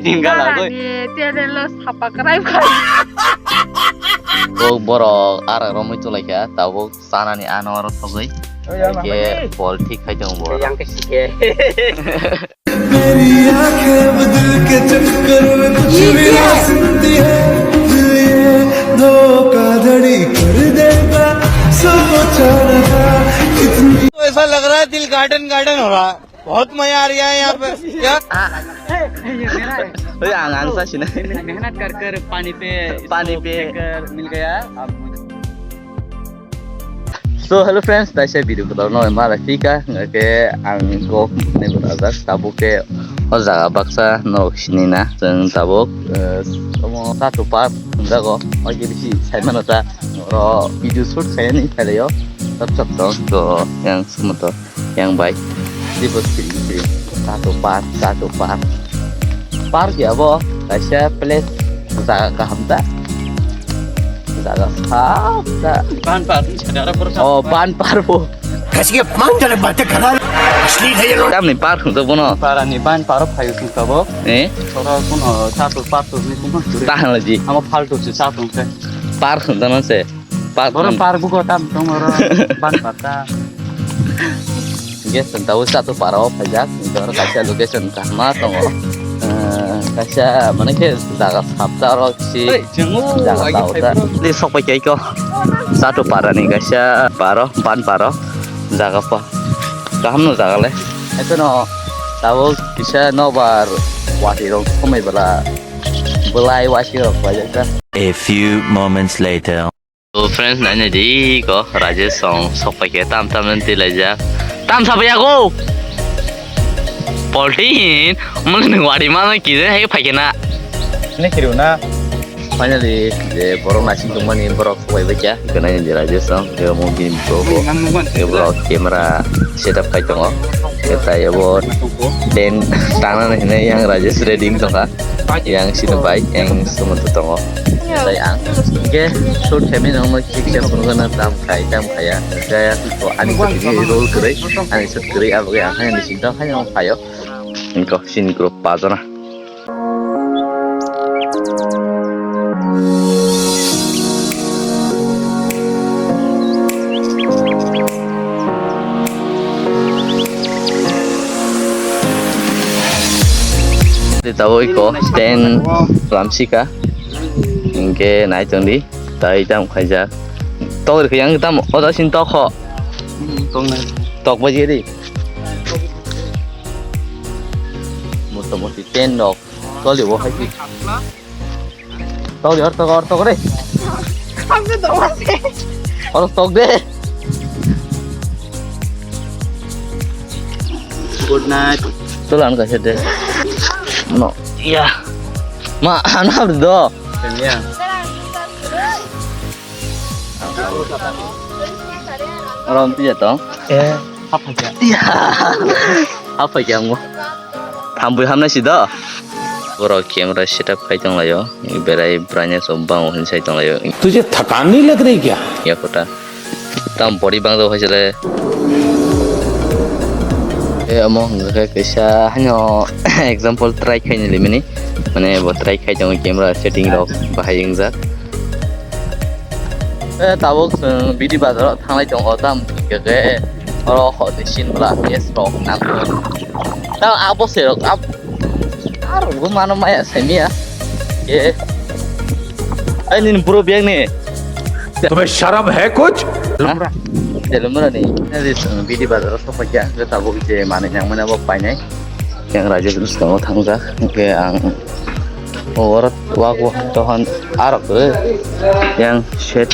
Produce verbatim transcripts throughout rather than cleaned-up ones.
Tinggalagoi. Barani channel o sapa kwrai khai. Kok borok arak romwi tulaikha, tabuk chanani ano oro thogwi. Oi, ya, Hingke mama. Bol thik khai tongo bo. Yang ke sike. मेरी आंखें अब दिल के चक्कर में कुछ भी ना सुनती है। दिल ये धोखाधड़ी कर देता, सोचा न था कितनी तो ऐसा लग रहा है दिल गार्डन गार्डन हो रहा है। बहुत मजा आ रहा है यहाँ पे। क्या? Oi, ang, ang sa sinai. मेहनत कर कर पानी पे पानी पे कर मिल गया। So, hello friends, taisa video kotor no mala fika, ke ang go ne berajak, tabuk ke o jaga baksa no sinina, jeng tabuk, eh, omo satu park jago, o je bisi sai mano ta, oro video shoot khaini khaileo, tap tap tong, to yang semoto. Yang bai. Di bos kiri kiri. Satu park, satu park. Park ya bo, kaisa place jaga kaham ta. Jaga sap ta. Ban par ni sadara por. Oh, ban par bo. Kasi mang jale bate khana. Asli hai lo. Tamni park hwn to bono. Para ni ban par phayu sung tabo. Eh? Sora kono satu park to ni kono. Tahan lagi. Ama faltu se satu ke. Park hwn to non se. Park Borok hwn. Park buko tam tong oro ban patta. Guys, tang tabuk satu paro phaijak, oro kaisa location kahma tongo. Eh, kaisa mane khe jaga sapta oro si Hey, jeng o, jaga agi tao ta. Phai bro. Di sok pai khe ko. Satu para ni kaisa paro, ban paro jaga pa. Kaham no jaga le. Etono tabuk kisa nobar wati rok somai bela belai wasi rok phaijak ta. A few moments later. So friends, nai nai di ko Rajesh song sok pai khe tam tam nan ti lai ja. Tam sa ya go. Polti hin, muli ni wari ma ki je hai pai khe na. Ne kiru na. Finally, je borok nasing tong mani borok sok pai bai kya. Ko nai di Rajesh song, ke mo gini pro ko. Ke borok camera setup kai tongo. Ke tai abo tent tang na hinai yang Rajesh ready tong kha. Yang sini bai, yang semutu tongo. Tei ang hingke short khaimani wngma kisa phunukgana tam khai tam khaiya. Kaya ko ani kwrwi role kwrwi, ani short kwrwi abo khe ang haino sinta haino phaio. Hingke sini group pajana. Tei tabuk iko tent lamsika. Hingke nai tongdi, tai tamo khaijak. Tok rikha yang tamo, o jaga sini tok ho. Hmm, tok nai. Tok bai di. Motamoti tent rok. Toli bo hai si. Tok di, or tok, or tok re. Kamu tuh doang sih. Or tok de. Good night. Tulan ka sede. No. Ya. Ma, ano abdi do. Kanya. Rom ti jato. Eh, apa aja? Ya. Apa ya mo? Thambui hamnai si do. Borok camera setup khai tong laio. Berai brightness o bang o hin sai tong laio. तुझे थकान नहीं लग रही क्या? Ya kota. Tam body bang do hai sele. E amo hwnga khe kaisa haino example try khai ni limini. Mane bo try khai tongo camera setting rok bahai wngjak. E tabuk chwng bidi bazaro thanglai tongo tam hwnkhe khe oro hoti sin bwla S rok nangkuk. Tam abo se rok ab-, arok bo mano maya semiya. E. Ai nini bro bag ni. तुम्हें शर्म है कुछ? Ha? Delumra ni. Nadi chwng bidi bazaro sokphaikya. Khe tabuk je manwi nangmani abo painai. Yang raja terus kamu thangjak. Hwnkhe ang o oro wago tohon arok kwrwi yang shed.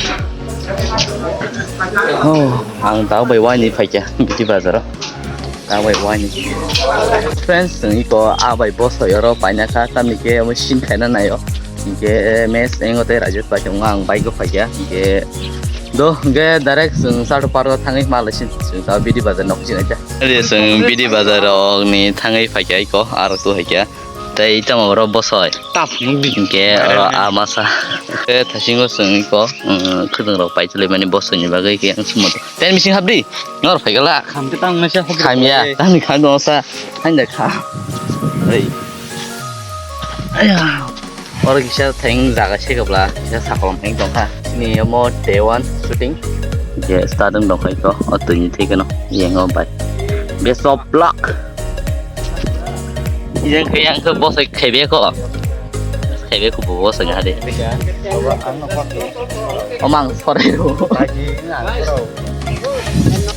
Oh, ang tao bai waini phaikya bidi bazaro. Tao bai waini. Friends, chwng iko a bai bosoi oro paina kha, tamni khe omo sin khaina naio. Hwnkhe mes engo tei raja bai khe ang bike o phaikya. Hwnkhe do hwnkhe direct chwng Satu Park o thangwi malai sin chwng tao bidi bazar nok sin aja. Chwng bidi bazar rok ni thangwi phaikya iko arok tu phaikya. Tei tamo oro bosoi. Tap, nukdi. Hingke oro a masa. Tei thasingo chwng iko, mm, khwdwng rok paitulwi mani bosoi ni bagwi khe ang sumut. Tei mising habdi. Nor phaikala. Khamte tang masa habdi. Khamya. Tangni kham dong sa. Hain da kha. Ei. Aya, oro kisa theng jaga se kabla, kisa sakolom theng tongkha. Ni omo day one shooting. Je start wng tongkha iko, o twi ni thik no, yang o bai. Best of luck. Yang ke, yang ke boss khaibe ko. Khaibe ko boss ngai de. Omang sore ro.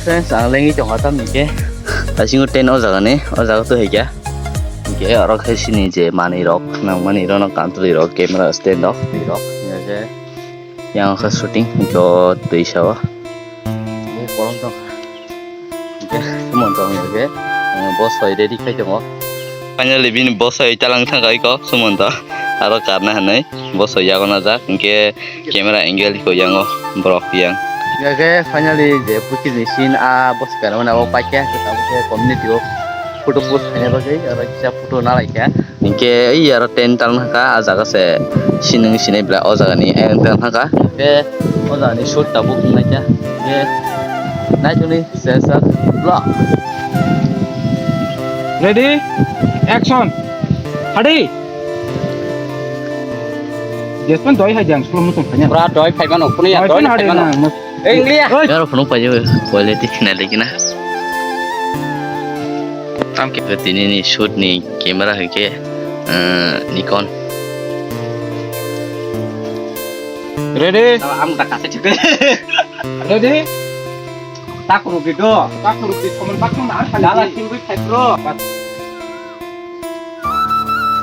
Friends, ang lengwi tongkha tamni ke. Asingo tent o jaga ni, o jaga to hekya. Hingke oro khe chini je manwi rok nangmani rok no kantri rok camera stand rok twi rok hingke yang khe shooting hingke o twi sao. Bo kolom tong hingke sumon tong hingke bo soi ready khai tongo. Finally bini bo soi talang thang kai ko sumon to aro karna hinui bo soi yago na jak hingke. Camera angle ko yango borok yang. Hingke finally je phuti ni scene a bwskango na o paikha, hingke tabuk khe community o photo post khaina bagwi aro kisa photo nalaikha. Hingke ei aro tent tang kha, a jaga se sinung sinai bwla o jaga ni ayang tang kha. Hingke o jaga ni shoot tabuk wngnaikha. Hingke naitugni Sesar vlog. Ready? Action! Hadi! Jespan doi hai jang, slow motion khaina. Pura doi phai mano, kunia doi doi phai hadi mano. Na, mas- Eh, India. Oi. Yaro phunuk payo quality khina lagi na. Tam ke tini ni shoot ni camera hai ke, eh, Nikon. Ready? Am tak kasih juga. Ready? Tak rugi do. Tak rugi, soman tak na. Dalam tinggi, bro.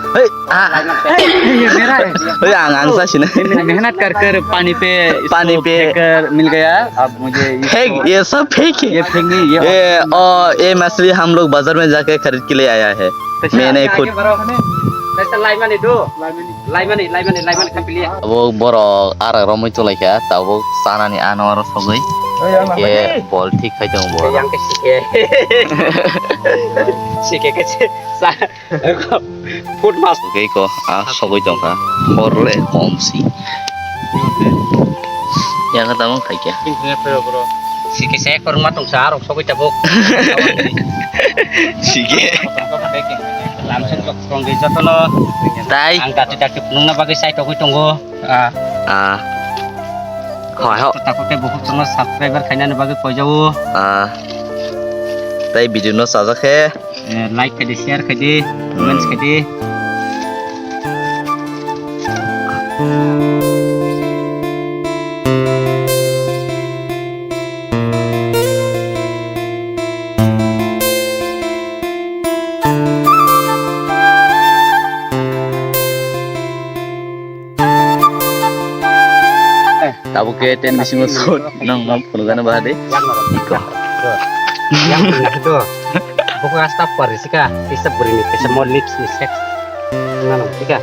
Hei, ah. Hey, hey, hey, hey. Hei, ang, ang sa sini. मेहनत कर कर पानी पे इसको पानी पे फेंक कर मिल गया। अब मुझे इसको फेंक, ये सब फेंक है। ये फेंक नहीं, ये ये, ओ, ये मछली हम लोग बाजार में जाके खरीद के ले आया है। तो मैंने आगे, खुद आगे बढ़ो हमें। कैसे लाइमन है दो? लाइमन है। Laimani, laimani, laimani kha pili. Abo borok arak romwi tonglaikha, tabuk chanani ano oro sogwi. Oi, yang ke bol thik khai tongo borok. Yang ke sike. Sike ke se sa. Food mas. Oke ko, ah, sogwi tongkha. Horle komsi. Yang kata mong khai kya? Sike se korma tongsa arok sogwi tabuk. Sike. Lamsung kok songwi jotono. Tai. Ang dati dati phunukna bagwi chai togwi tongo. Ah. Ah. Hoi ho. Takhuk tei bukhuk channel subscriber khainani bagwi poijao. Ah. Tai video no sajak khe. Eh, like khaidi, share khaidi, comments khaidi. Tabuk ke tent bisingo shoot nang nang phunukgana bahade. Iko. Yang nak do. Buku asta par sika, isa beri ni, isa more lips ni sex. Ngano, sika.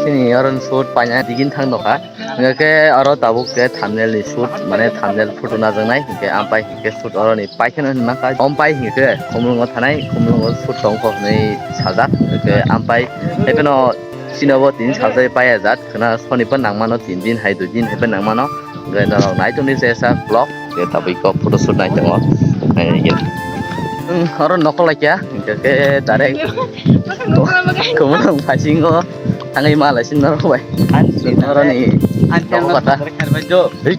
Sini oron shoot panya digin thang nokha. Hingke oro tabuk ke thumbnail ni shoot, mane thumbnail photo najaknai, hingke ampai hingke shoot oro ni paikhe no hinma kha. Om pai hingke khumlungo thanai, khumlungo shoot tong kok hinui sajak, hingke ampai haipheno chini bo tini sajai paiya jat, khwna sonibar nangmano, tin din hai dui din haiphai nangmano. Hingke norok nai tongdi jesa vlog, hingke tabuk ko photo shoot nai tongo. Hingke oro nokol laikya, hingke direct khumlung phasingo. Thangwi ma lai sin norok bai. Norok ni tongo kata. Hei,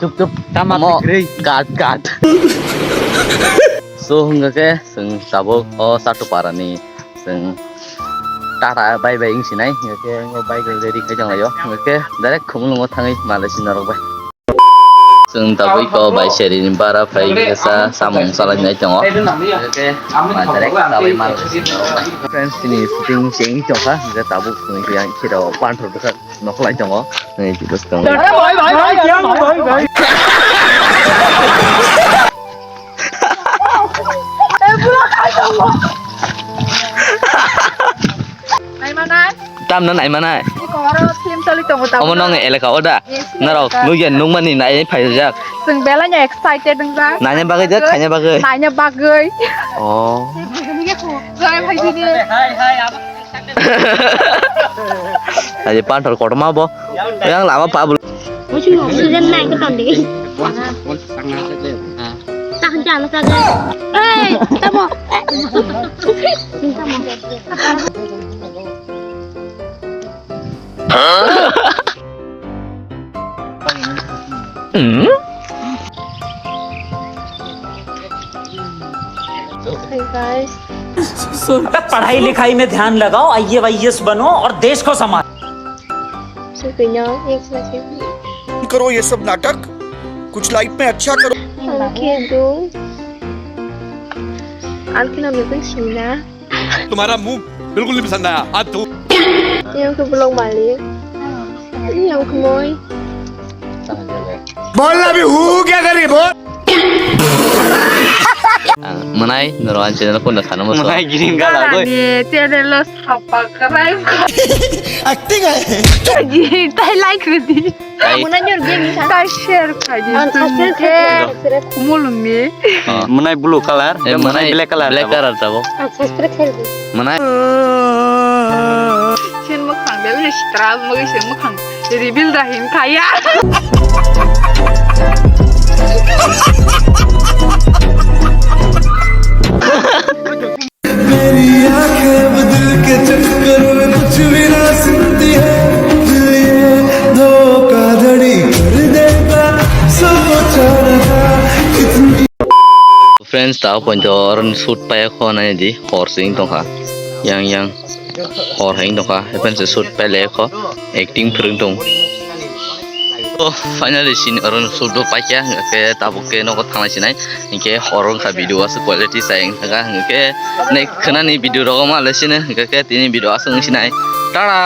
chup, chup. Tama amo kat, kat. So, hingga ke, seng tabuk o Satupara ni, seng Tata bai bai wng sinai, hingga ke, o bike ready khai tong laio. Hingga ke, direct khumulungo thangwi ma lai sin norok bai. Chwng tabwi ko bai seri ni bara phai khe sa samung salai nai tongo. Ma direct tabwi ma. Friends, tini shooting chengwi tongkha, hingke tabuk chwng yang khiro panthor bwkha noklai tongo. Ni bwskang. Naimanai. Tamno naimanai. Iko oro film choli tongo ta. Omo nong elaka o da. Yes, yes, norok sir. Nugya nungmani nai phaijak. Chwng belai no excited wngjak. Naina bagwi jak, khaina bagwi. Naina bagwi. Oh. Jai bhai didi. Hai, hai, ab- Aje panthor kotorma bo. Yang lama pa bul. Musim oxygen naik ke tadi. Tahan jangan saja. Eh, tamo. Hey guys. पढ़ाई लिखाई में ध्यान लगाओ, आईएएस बनो और देश को संभालो। Sukino, एक second. करो ये सब नाटक, कुछ लाइफ में अच्छा करो। Ang khe do. Ang khe no mekun sina. तुम्हारा मुंह बिल्कुल नहीं पसंद आया, अब तो. Yang ke belum balik. Yang ke moi. बोलना भी हूँ क्या करे बोल. Mwnai, norok ani channel phone sana muso. Mwnai green color, oi. Ni channel lo sapa krai. Acting hai. Ji, tai like ridi. Tai. Mwnai nyor game ni sana. Tai share khai di. An subscribe khai. Kumulum ni. Mwnai blue color, eh, mwnai black color. Black color tabo. An subscribe khai di. Mwnai. Sin mukhang bel ni sitra, mugi sin mukhang. Reveal da hin kaya. मेरी आंखें अब दिल के चक्कर में कुछ भी ना सुनती है। दिल ये धोखाधड़ी कर देता, सोचा न था इतनी. Friends, ta pointo oroni shoot paiya kho nai di, hor sing tongkha. Yang yang. Hor hai wng tongkha, haphenswk shoot pailai kho, acting phwrwng tong. Oh, finally sini oro shoot bo paikha, hwnkhe tabuk khe nogo thanglai sinai, hinkhe hor wngkha video aswk quality sai wngkha, hinkhe next khwnani video rogo ma le sini, hinkhe tini video aswk wng sinai. Tara!